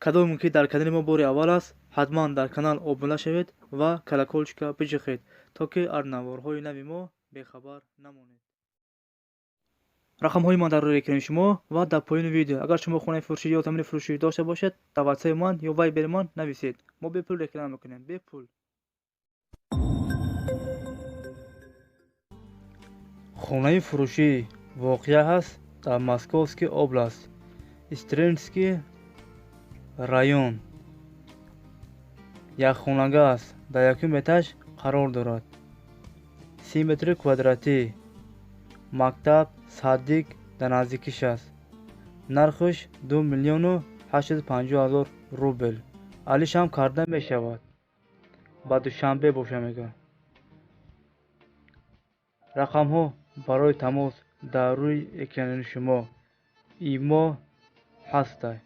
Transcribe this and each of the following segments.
Кадоме ки дар канали мо бори аввал аст, ҳатман дар канал обуна шавед ва колокольчика биҷиқед, то ки аз наворҳои нави мо бехабар намонед. Рақамҳои ман дар рӯи экрани шумо ва дар поёни видео. Агар шумо хонаи фурӯшӣ ё замини фурӯшӣ дошта бошед, дар ватсапи ман ё вайбери ман нависед. Мо бепул реклама мекунем, бепул. Хонаи фурӯшӣ воқеа ҳаст дар Московский область, Истринский район. Якхонага аст, дар якум этаж қарор дорад. 30 метри квадратӣ. Мактаб, садик дар наздикиш аст. Нархаш 2 миллиону 850 ҳазор рубл. Алишам карда мешавад. Ба Душанбе боша мега. Рақамҳо барои тамос дар рӯи экрани шумо. Имо ҳастай.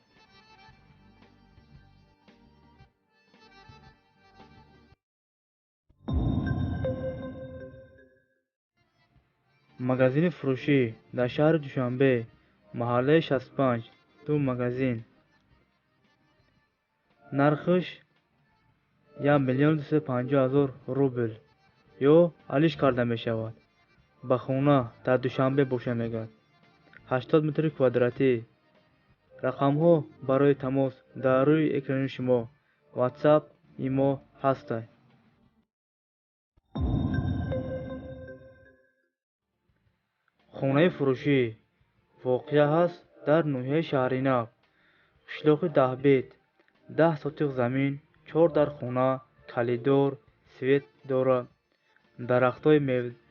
Магазини фурӯшӣ дар шаҳри Душанбе, маҳаллаи 65, ду магазин. Нархаш 1 миллион 250 ҳазор рубл ё алиш карда мешавад. Ба хона дар Душанбе боша мегӯяд. 80 метри квадратӣ. Рақамҳо барои тамос дар рӯи экрани шумо. WhatsApp, Имо ҳастай. Хонаи фурӯшӣ воқеа ҳаст дар ноҳияи Шаҳринав, қишлоқи Даҳбед, 10 сотиқ замин, 4 дар хона, калидор, свет дорад, дарахтҳои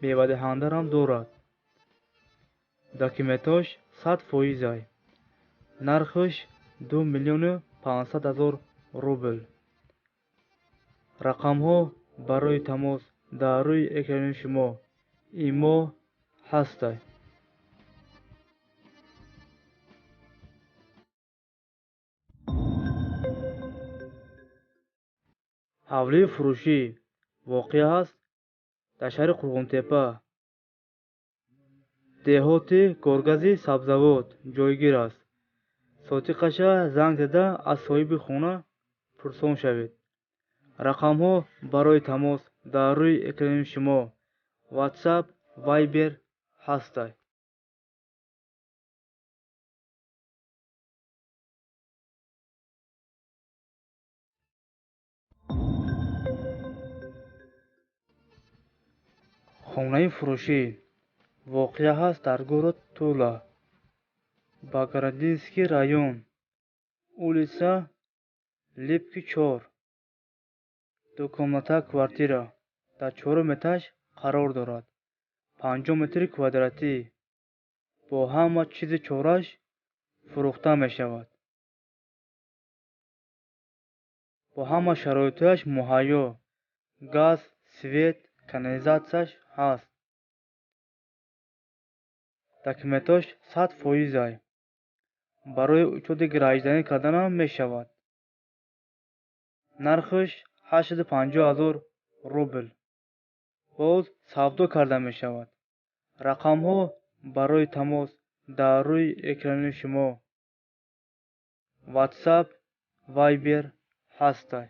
мевадиҳандарам дорад. Документош 100 фоизай. Нархаш 2 миллиону 500 ҳазор рубл. Рақамҳо барои тамос дар рӯи экрани шумо. Имо ҳастай. Ҳавлии фурӯшӣ воқеа ҳаст дар шаҳри Қурғонтеппа, деҳоти Горгази Сабзавот ҷойгир аст. Сотиқаша занг зада аз соҳиби хона пурсон шавед. Рақамҳо барои тамос дар рӯи экрани шумо. WhatsApp, Viber ҳастай. Хонаи фурӯшӣ воқеа ҳаст дар город Тула, Баградинский район, улица Липки 4, двухкомната квартира дар чорум этаж қарор дорад. 50 метри квадратӣ бо ҳама чизи чораш фурӯхта мешавад. Бо ҳама шароитҳояш муҳайё, газ, свет, канализатсияш ҳаст. Документош 100 фоизай. Барои учёти гражданӣ карданам мешавад. Нархаш 850 ҳазор рубл. Боз савдо карда мешавад. Рақамҳо барои тамос дар рӯи экрани шумо. WhatsApp, Viber ҳастай.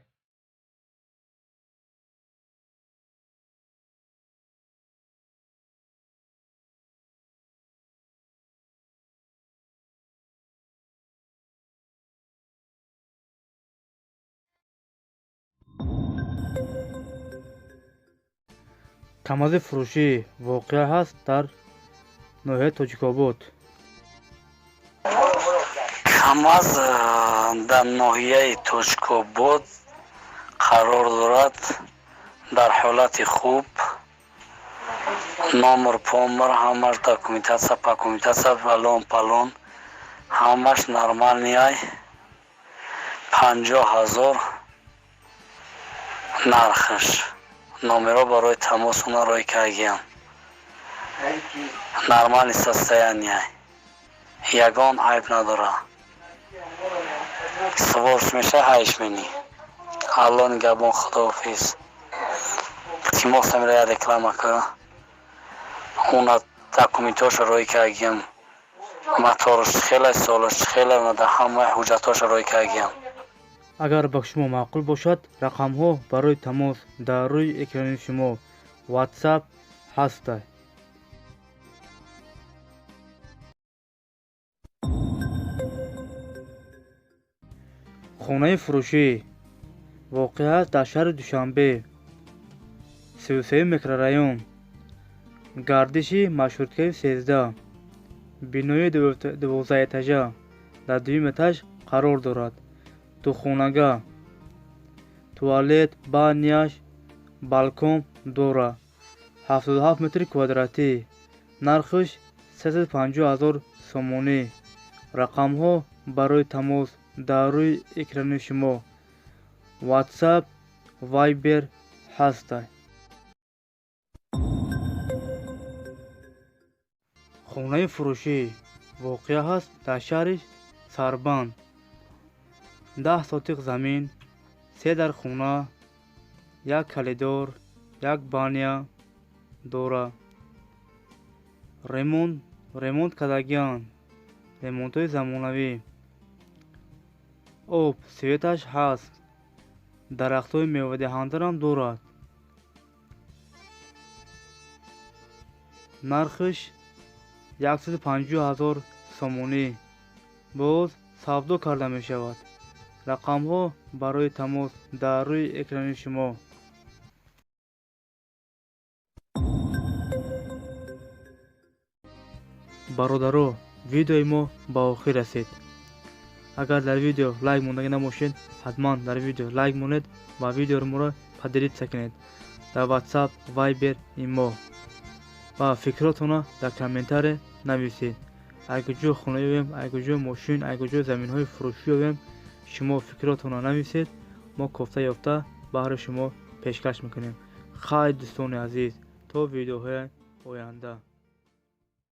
Камази фурӯшӣ воқеа ҳаст дар ноҳияи Тоҷикобод. Камаз дар ноҳияи Тоҷикобод қарор дорад, дар ҳолати хуб, номер помер ҳамаш документация пакументация балон палон ҳамаш нормальный. 50 ҳазор нархаш. Номерҳо барои тамос уна рӯй кардагиям. Нормальный состояние, ягон айб надорад. Суворш меша ҳайш менӣ. Алло нигаҳбон, худоҳофиз. Илтимос, амира я реклама кара. Уна документҳоша рӯй кардагиям. Моторш хеле, солаш хеле, дар ҳамаи ҳуҷҷатҳоша рӯй кардагиям. Агар ба шумо маъқул бошад, рақамҳо барои тамос дар рӯи экрани шумо WhatsApp ҳастанд. Хонаи фурӯшӣ воқеъ аст дар шаҳри Душанбе, 33 микрорайон, гардиши маршруткаи 13, бинои 12 этажа дар дуюм этаж қарор дорад. Духонага, туалет, баняш, балкон дорад. 77 метри квадратӣ, нархаш 350 000 сомонӣ. Рақамҳо барои тамос дар рӯи экрани шумо WhatsApp, Viber ҳастанд. Хонаи фурӯшӣ воқеъ аст дар шаҳри Сарбанд, 10 сотиқ замин, се дар хона, як калидор, як баня дорад. Ремонт кардагианд, ремонтҳои замонавӣ. Об, светаш ҳаст, дарахтҳои мевадиҳандарам дорад. Нархаш 150 000 сомонӣ. Боз савдо карда мешавад. Рақамҳо барои тамос дар рӯи экрани шумо. Бародаро, видеои мо ба охир расид. Агар дар видео лайк мондагӣ набошед, ҳатман дар видео лайк монед ва видеоро моро поделиться кунед дар WhatsApp, Viber, имо ва фикротонро дар комментария нависед. Ай куҷо хона ёбем, ай куҷо мошин, ай куҷо заминҳои фурӯшӣ ёбем, шумо фикротонро нависед, мо кофта ёфта баҳри шумо пешкаш мекунем. Хайр, дӯстони азиз, то видеоҳои оянда.